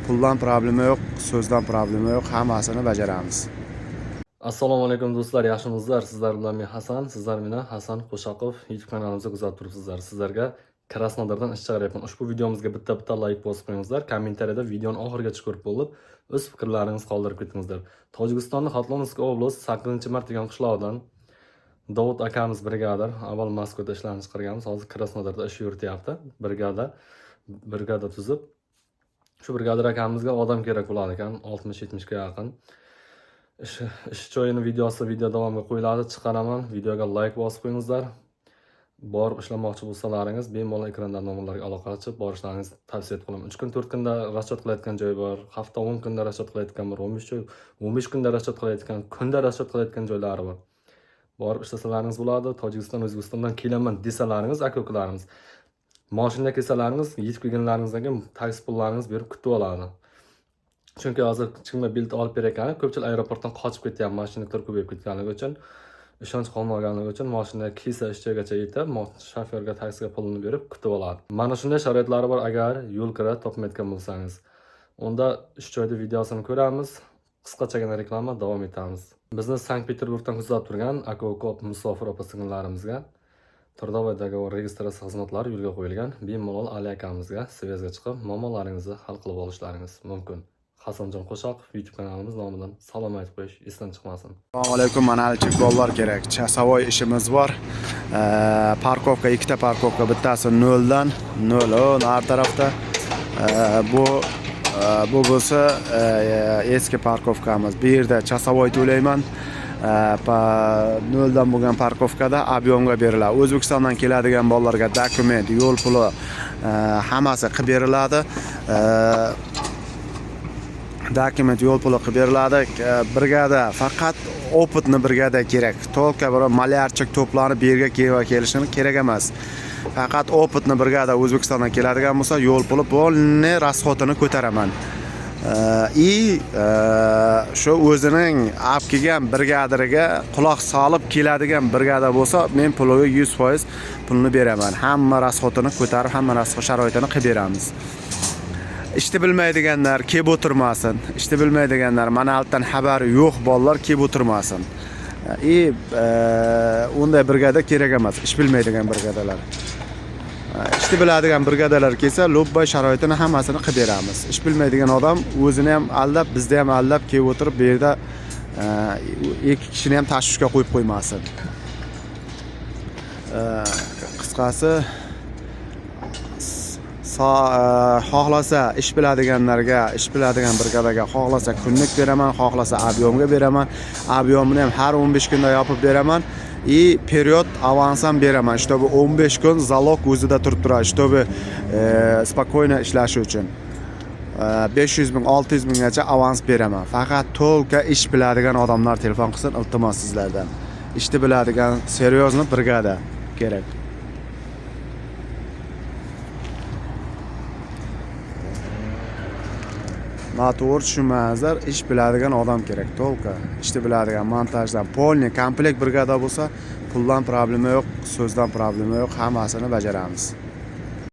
Puldan problema yo'q, so'zdan problema yo'q, hammasini bajaramiz. Assalomu alaykum do'stlar, yaxshimisizlar? Sizlar bilan men Hasan, sizlar meni Hasan Qo'shaqov YouTube kanalimizda kuzatib turibsizlar. Sizlarga Krasnodardan ish chiqaryapman. Ushbu videomizga bitta-bitta like bosib qo'yingizlar. Kommentariyada videoni oxirigacha ko'rib bo'lib, o'z fikrlaringizni qoldirib ketingizlar. Tojikistonning Xatlonskiy oblast 8-mart degan qishlog'idan Dovud akamiz brigadir. Avval Moskvada ishlarni chiqarganmiz, hozir Krasnodarda ish yurityapti. Brigada tuzib, shu brigadir akamizga odam kerak bo'ladi ekan, 60-70 ga yaqin. Ish joyini videosi video davomiga qo'yiladi, chiqaraman. Videoga like bosib qo'yingizlar. Borib ishlamoqchi bo'lsalaringiz, bemalol ekranda nomerlarga aloqa ochib borishlaringizni tavsiya qilaman. 3 kun, 4 kunda расчет qilayotgan joy bor, hafta 10 kunda расчет qilayotgan bor, 15 joy, 15 kunda расчет qilayotgan, kunda расчет qilayotgan joylari bor. Borib ishlasangiz bo'ladi. Tojikiston, O'zbekistondan kelaman desalaringiz, aka ukalarimiz, moshinada kelsalaringiz, yetib kelganlaringizdan keyin taksi pullaringizni berib kutib oladi. Chunki hozir chigma bilet olib berayotgani ko'pchilik aeroportdan qochib ketyapti, mashinalar ko'payib ketganligi uchun, ishonch qolmaganligi uchun mashina kelsa ish joygacha yetib, shofyorga taksiga pulini berib kutib oladi. Mana shunday sharoitlari bor agar yo'l kira topmayotgan bo'lsangiz. Unda ish joyda videosini ko'ramiz. Qisqachagina reklama, davom etamiz. Bizni Sankt-Peterburgdan kuzatib turgan aka-uka, musofir opa singillarimizga Трудовой договор registratsiya xizmatlari yo'lga qo'yilgan. Bemalol Ali akamizga связь ga chiqib, muammolaringizni hal qilib olishlaringiz mumkin. Hasanjon Qo'shoqov YouTube kanalimiz nomidan salom aytib qo'yish esdan chiqmasin. Assalomu alaykum, mana bolalar kerak. Часовой ishimiz bor. Парковка, ikkita парковка, bittasi noldan nol, o nari tarafda. Bu bo'lsa eski парковка miz. Bu yerda часовой to'layman. Noldan bo'lgan парковка da объем ga beriladi. O'zbekistondan keladigan bolalarga dokument, yo'l puli hammasi qilib beriladi. Dokument, yo'l puli qilib beriladi. Brigada faqat опытный brigada kerak. Только bir малярчик to'planib bu yerga kelib kelishini kerak emas. Faqat опытный brigada O'zbekistondan keladigan bo'lsa, yo'l puli полный расход ini ko'taraman. И shu o'zining olib kelgan brigadiriga quloq solib keladigan brigada bo'lsa, men puliga 100% pulni beraman. Hamma расход ini ko'tarib, hamma расход sharoitini qilib beramiz. Ishni bilmaydiganlar kelib o'tirmasin. Ishni bilmaydiganlar, mana altdan xabari yo'q bolalar kelib o'tirmasin. И unday brigada kerak emas, ish bilmaydigan brigadalar. Ishni biladigan brigadalar kelsa, любой sharoitini hammasini qilib beramiz. Ish bilmaydigan odam o'zini ham aldab, bizni ham aldab kelib o'tirib, bu yerda ikki kishini ham tashvishga qo'yib qo'ymasin. Qisqasi, xohlasa ish biladiganlarga, ish biladigan brigadaga xohlasa kunlik beraman, xohlasa объем ga beraman. Объем ini ham har 15 kunda yopib beraman. И период avans ham beraman, чтобы 15 kun залог o'zida turib turadi, чтобы спокойно ishlashi uchun. 500 ming, 600 minggacha avans beraman. Faqat только ish biladigan odamlar telefon qilsin, iltimos sizlardan. Ishni biladigan серьезный brigada kerak. Noto'g'ri tushunmangizlar, ish biladigan odam kerak, только ishni biladigan, montajdan полный komplekt brigada bo'lsa, puldan problema yo'q, so'zdan problema yo'q, hammasini bajaramiz.